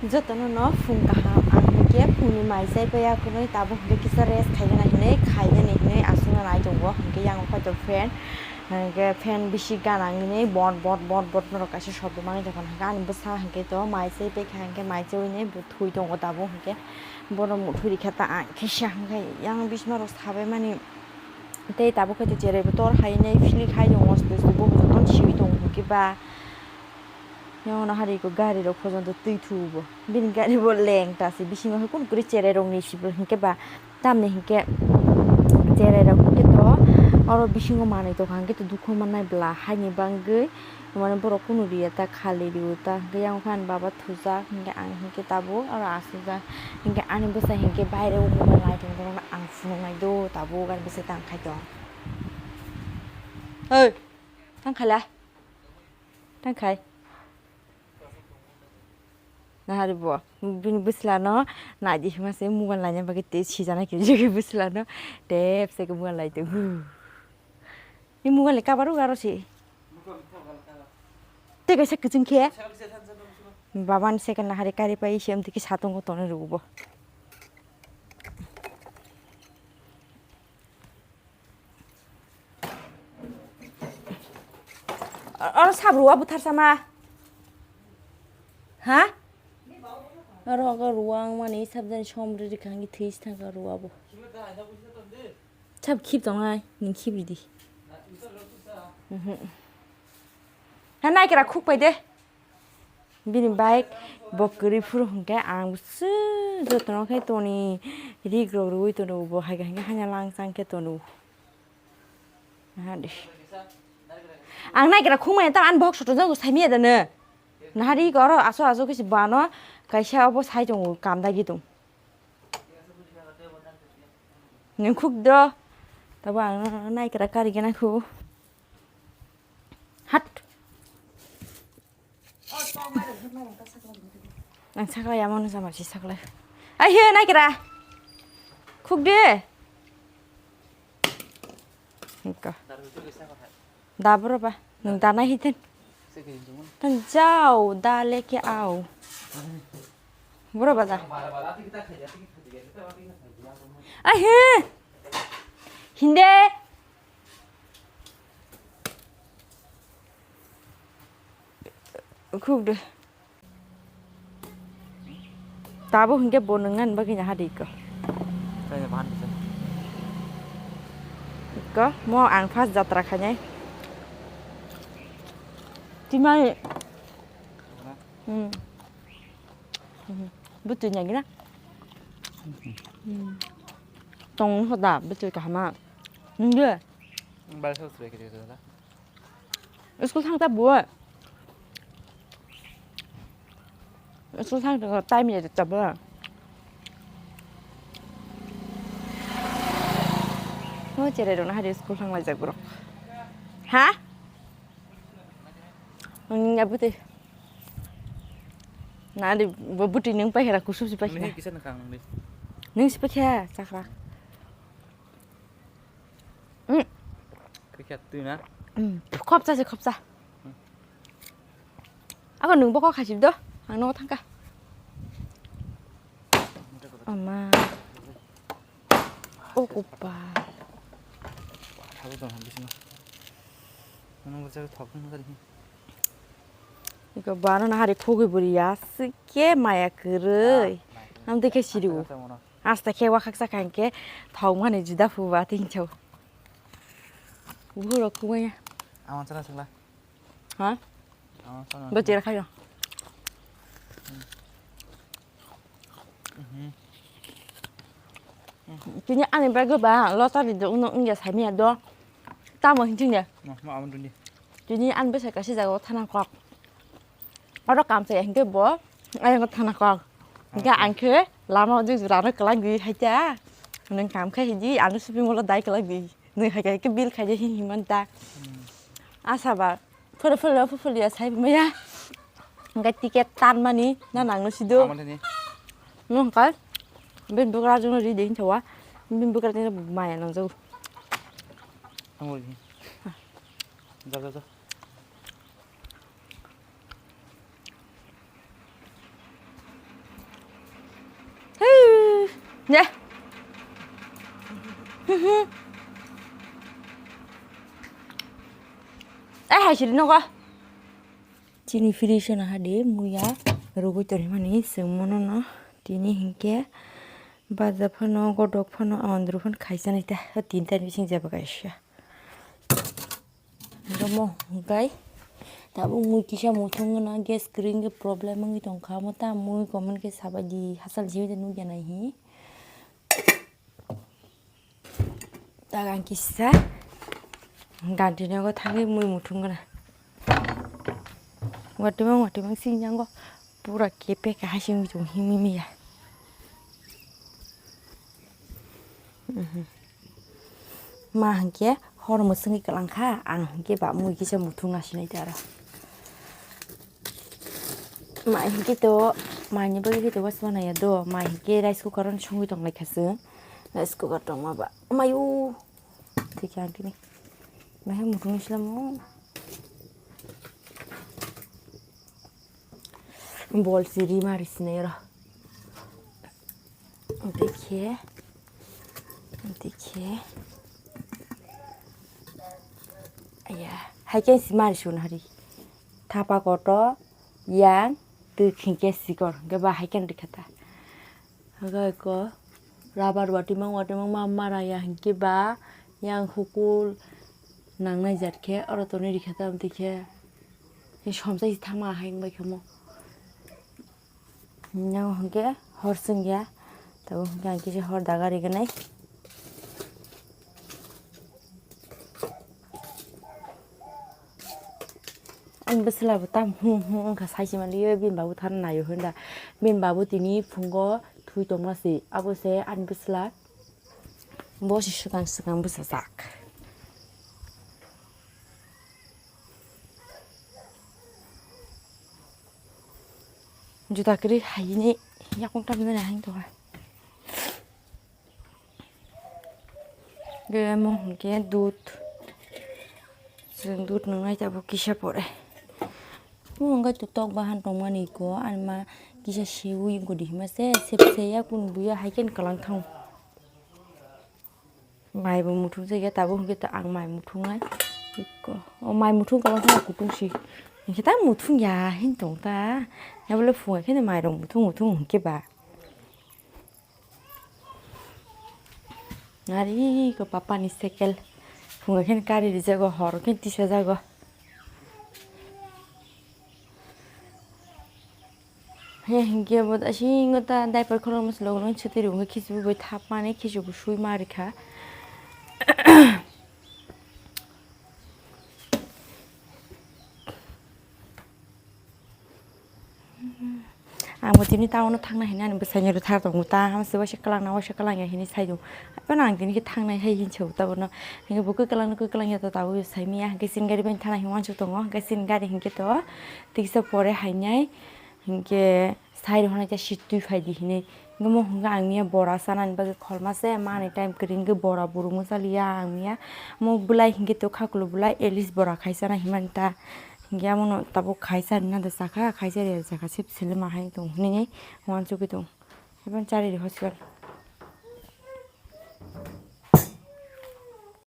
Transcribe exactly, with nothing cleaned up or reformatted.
Jotono no phung kaham, ang hinkhe phungni mai chai paiya kunui, tabuk hinkhe kisa rest khaigana hinui, khaigani hinui aswkno nai tongo, hinkhe yang phai tongo fan, hinkhe fan bisi gana hinui bot bot bot bot norok kaisa shobdo manwi tongkha, hinkhe ani bwsa hinkhe to mai chai paikha, hinkhe mai chaui nai bo thui tongo tabuk, hinkhe bono muthuri khe ta ang khe sa hinkhe yang bisma rok sabai mani tei tabuk khe to cherai bo tor hai nai philik hai tongo, bo jotono siui tongo hinkhe ba. Yang no hari ko gari rok pojonto twi thubo. Bini gari bo leng ta se, bisingo hai kun kuri cherai rok ni sibro hinkhe ba, tamni hinkhe cherai rok hinkhe to oro bisingo manwi tongkha hinkhe to dukhu mannai bwla haini bangwi mane borok kunu riya ta khali riyo ta hinkhe yang phan baba thujak hinkhe ang hinkhe tabuk oro aswkjak hinkhe ani bwsa hinkhe baire o mobile nai tongmani ang phunuknai do tabuk ani bwsa tang khai tong. Hei, tang khala. Tang khai. Nahari bo, bini bwsla no naidi hima se mobile naina bagwi tei sijana khe jagwi bwsla no tep se mobile nai tongo. Ni mobile ni cover o garo se. Tei kaisa kwchwng khe. Baba ni second nahari kari pai se amtwi khe satung o tonwi rwbo. Oro sab rua buthar sama. Ha? Oro ga rua ang mani sab jani som ri ri khangi this thang ka rua bo. Sab khip tong ai, ning khip ri di. Mhm. Ha nai kra khuk pai de. Bini bike bo kwrwi phuru hwnkhe ang se jotono khe toni rig rok rwui tono bo hai hai khe haina langchang khe tono. Nahadi. Ang naigra khumaya ta an bok soto jago saimiya dano. Nahadi oro aso aso khe si bano kaisa obo sai tongo kam dagi tong. Nung khuk do. Tabo ang naigra kari gana khu. Hat. Ang sakla ya mano sama si sakla. Ai he nai kira. Khuk de. Engka. Da bro ba. Nung da nai hiten. Tan jao da leke ao. Bro ba da. Ai he. Hinde. Khuk de. Tabo hingke bo nung nani bagwi naha de iko. Kaya bahan bisa. Iko, mo ang first jatra khainai. Timai. Hmm. Hmm. Butui nyagi na. Hmm. Tong hoda, butui kahama. Nunggu. Bal sa sure kiri kiri da. School thang ta bo. School thang ta time ya ta bo. Mo chere rona hari school thang lai jak borok. Ha? Nung ya butui. Na di bo butui nung pai hera kusum si pai. Nung kisa nang kang nung di. Nung si pai khe chakra. Mm. Khe twi na? Mm. Khopsa se khopsa. Mm. Ako nung bokok khasib do. Ang no thangka. Ama. O kupa. Thabu dong bisino. Nung bocor thok nung tadi. Iko bano na hari khogwi buri ya. Sike maya kwrwi. Ah, maya kwrwi. Am dekhe siriu. Asa mono. Asta khe wakhak sakha hinkhe thok mani juda phuba tingthau. Buhurok khumaya. Awan chana singla. Ha? Awan chana. Bo chera khayo. Mhm. Tini ani bagwi ba lottery do uno wngya saimanya do. Tamo hinjing de. Ma, ma awan duni. Tini ani bwsai kaisa jaga o thana kok. Oro kam chaya hinkhe bo ayang thana kok. Hinkhe ang khe lama o jujurano kwlak di hai ta. Nwng kam khai di ano shopping mall o dai kwlak di. Nwng hai khe bill khai di hin himan ta. Asa ba phoro phoro phoro ya sai maya. Hinkhe ticket tan mani na nang no sido. Nwng kha bin bugra jong ri de hin thawa. Bin bugra jong maya nang jau. Ang ri. Ja ja ja. Ne. Ai hai siri nogo. Chini fridge no hadi muya rugui toni mani sengmono no tini hinkhe baja phano godok phano andru phano khaisa nai ta tin ta bising jaba kaisa. Romo hwnkhe tabuk mui kisa muthung gana gas kwrwi wngwi problem wngwi tongkha, omo ta mui comment khe sabaidi hachal jibide nukya nai hi. Tagang kisa ganti nogo thangwi mui muthung gana. Watimang watimang sinjango pura kepe kahai simi tung himi miya. Ma hwnkhe hor mwswngwi kwlangkha, ang hwnkhe ba mui kisa muthung nasinai tei aro. Mai hwnkhe to, maini bagwi khe to wasmana ya do, mai hwnkhe rice cooker-o songwi tonglaikha chwng. Rice cooker tongma ba, mayu, thikhe ang tini. Mai muthungni slamo. Bol siri mari sinai ro. Dikhe. Dikhe. Aya. Hai khe si mari sun hari. Thapa koto, yang, twi khingke sikor. Hwnkhe ba hai khe rikha ta. Hwnkhe ko rubber watimang watimang ma mara ya hwnkhe ba yang hukul nangnai jat khe oro tonwi rikha ta dikhe. Somsai thangma hai wngbai khe mo. Nang hwnkhe hor chwngya, tabuk hwnkhe ang kisa hor daga riganai. Ani bwsla bo tam hum hum wngkha, saisi manliyo bini babu thani naio hinda. Bini babu tini phungo thui tongma se, abo se ani bwsla. Bo se swkang swkang bwsajak. Juda kwrwi haini yakung tamjani haini tongkha. Ge mo hwnkhe dud. Chwng dud nwngnai tabuk kisa pore. Mo hwnkhe to tok bahan tongmani ko ani ma kisa seui gudi hima se sep se yakung buya hai khe kwlang thang. Mai bo muthung jagya tabuk hwnkhe to ang mai muthungnai. Ikko. O mai muthung kwbangkhe kutung si. Hwnkhe ta muthung ya hin tong ta. Ya bole phunga khe mai rok muthung muthung hwnkhe ba. Ari ko papa ni sekel. Phunga khe kari rijago hor khe tisa jago. He, hingke bo asingo ta diaper khorokma se logo logo sotwi rw wngkhe khichi bo bai thapmani khichi bo swi ma rikha. Ang bo tini town o thangna hinwi ani bwsai ni rw thar tongo ta, hamse waisa kwlangna waisa kwlangya hinwi sai tongo. Haphano ang tini khe thangnai hai hinwi sa o tabukno. Hingke bo kwklangno kwklangya to tabuk sai manya, hingke chini gari bai thana hinwi uansuk tongo, hingke chini gari hingke to tiksa pore hainai. Hingke sai rok hwnwi khe sitwi phai di hinwi. Hingke mo hwnka ang miya bora chanani bagwi kholma se, mani time kwrwi hwnkhe bora burungma chaliya ang miya. Mo bwlai hwnkhe to khakulo bwlai Alice bora khai chana hinmani ta. Hingke amono tabuk khai charina da chakha, khai chari da chakha, sep selema hai tong hinwi uansugwi tong. Eboni chari di hospital.